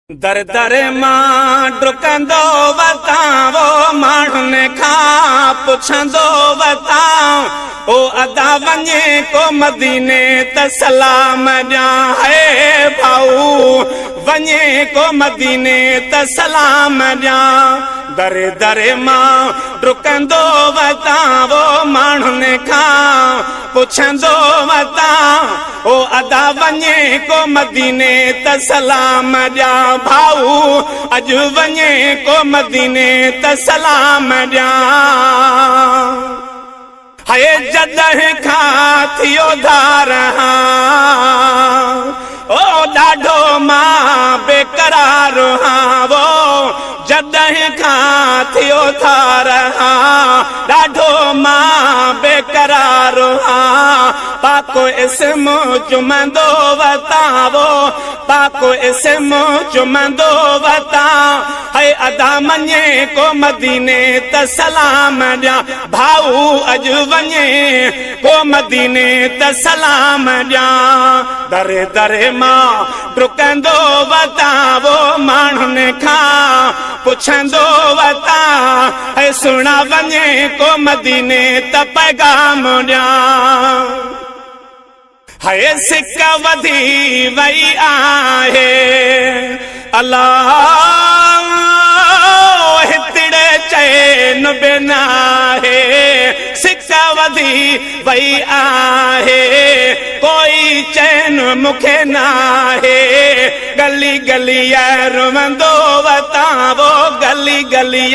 در در مان ڊڪندو وتان وو ماڻهن کان پڇندو وتان او ادا وڃي ڪو مديني ته سلام ڏيان هي ڀائو وڃي ڪو مديني ته سلام ڏيان در در مان ڊڪندو وتان وو ماڻهن کان پڇندو وتان او ادا وڃي ڪو مديني ته سلام ڏيان ڀائو اڄ وڃي ڪو مديني ته سلام ڏيان هي جڏهن کان ٿيو ڌار او ڏاڍو مان بيقرار هان وو جڏهن کان ٿيو ڌار ڏاڍو مان بيقرار هان پاڪ اسم چمندو وتان وو پاڪ اسم چمندو وتان هي ادا مڃي ڪو مديني ته سلام ڏيان ڀائو اڄ وڃي ڪو مديني ته سلام ڏيان در در مان ڊڪندو وتان وو ماڻهن کان پڇندو وتان هي سهڻا وڃي ڪو مديني ته پيغام ڏيان هي سڪ وڌي وئي آهي الله هتڙي چين به ناهي سڪ وڌي وئي آهي ڪوئي چين مون کي ناهي گلي گلي روئندو وتان وو گلي گلي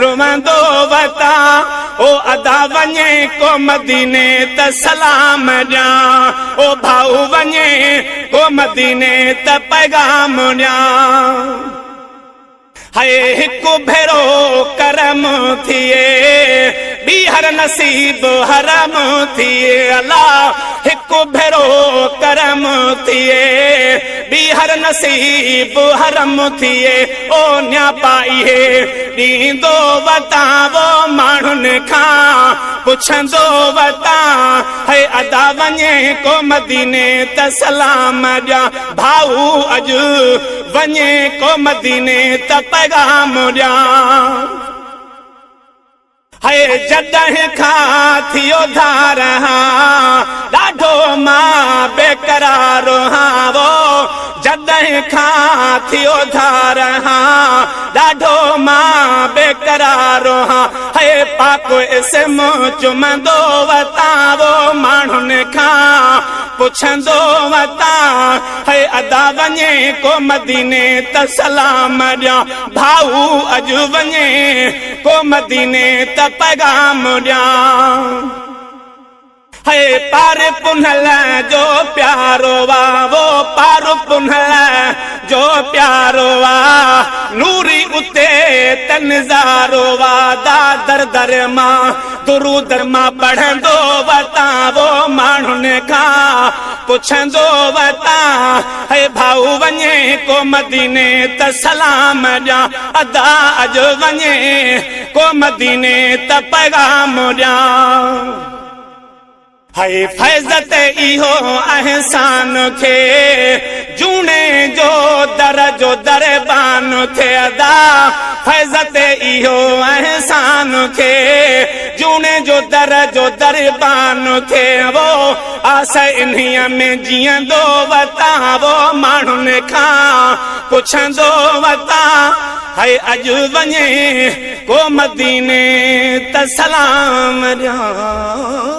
روئندو وتان او ادا وڃي ڪو مديني ته سلام ڏيان او ڀائو وڃي ڪو مديني ته پيغام ڏيان هي هڪ ڀيرو ڪرم ٿئي ٻيهر نصيب حرم ٿئي الله هڪ ڀيرو ڪرم ٿئي ٻيهر نصيب حرم ٿئي او نياپا اهي ڏيندو وتان وو ماڻهن کان پڇندو وتان هي ادا وڃي ڪو مديني ته سلام ڏيان ڀائو اڄ وڃي ڪو مديني ته پيغام ڏيان هي جڏهن کان ٿيو ڌار ڏاڍو مان بيقرار هان وو جڏهن کان ٿيو ڌار ڏاڍو مان بيقرار هان هي پاڪ اسم چمندو وتان وو ماڻهن کان پڇندو وتان هي ادا وڃي ڪو مديني ته سلام ڏيان ڀائو اڄ وڃي ڪو مديني ته پيغام ڏيان هي پار پنهل جو پيارو آ وو پار پنهل جو پيارو آ نوري اتي ته نظارو آ دا در در مان درود مان پڙهندو وتان وو ماڻهن کان پڇندو وتان هي ڀائو وڃي ڪو مديني ته سلام ڏيان ادا اڄ وڃي ڪو مديني ته پيغام ڏيان هي فيض تي اهو احسان کي جوڻي جو در جو دربان ٿئي ادا فيض تي اهو احسان کي جوڻي جو در جو دربان ٿئي وو آس انهيء ۾ جيئندو وتان وو ماڻهن کان پڇندو وتان هي اڄ وڃي ڪو مديني ته سلام ڏيان.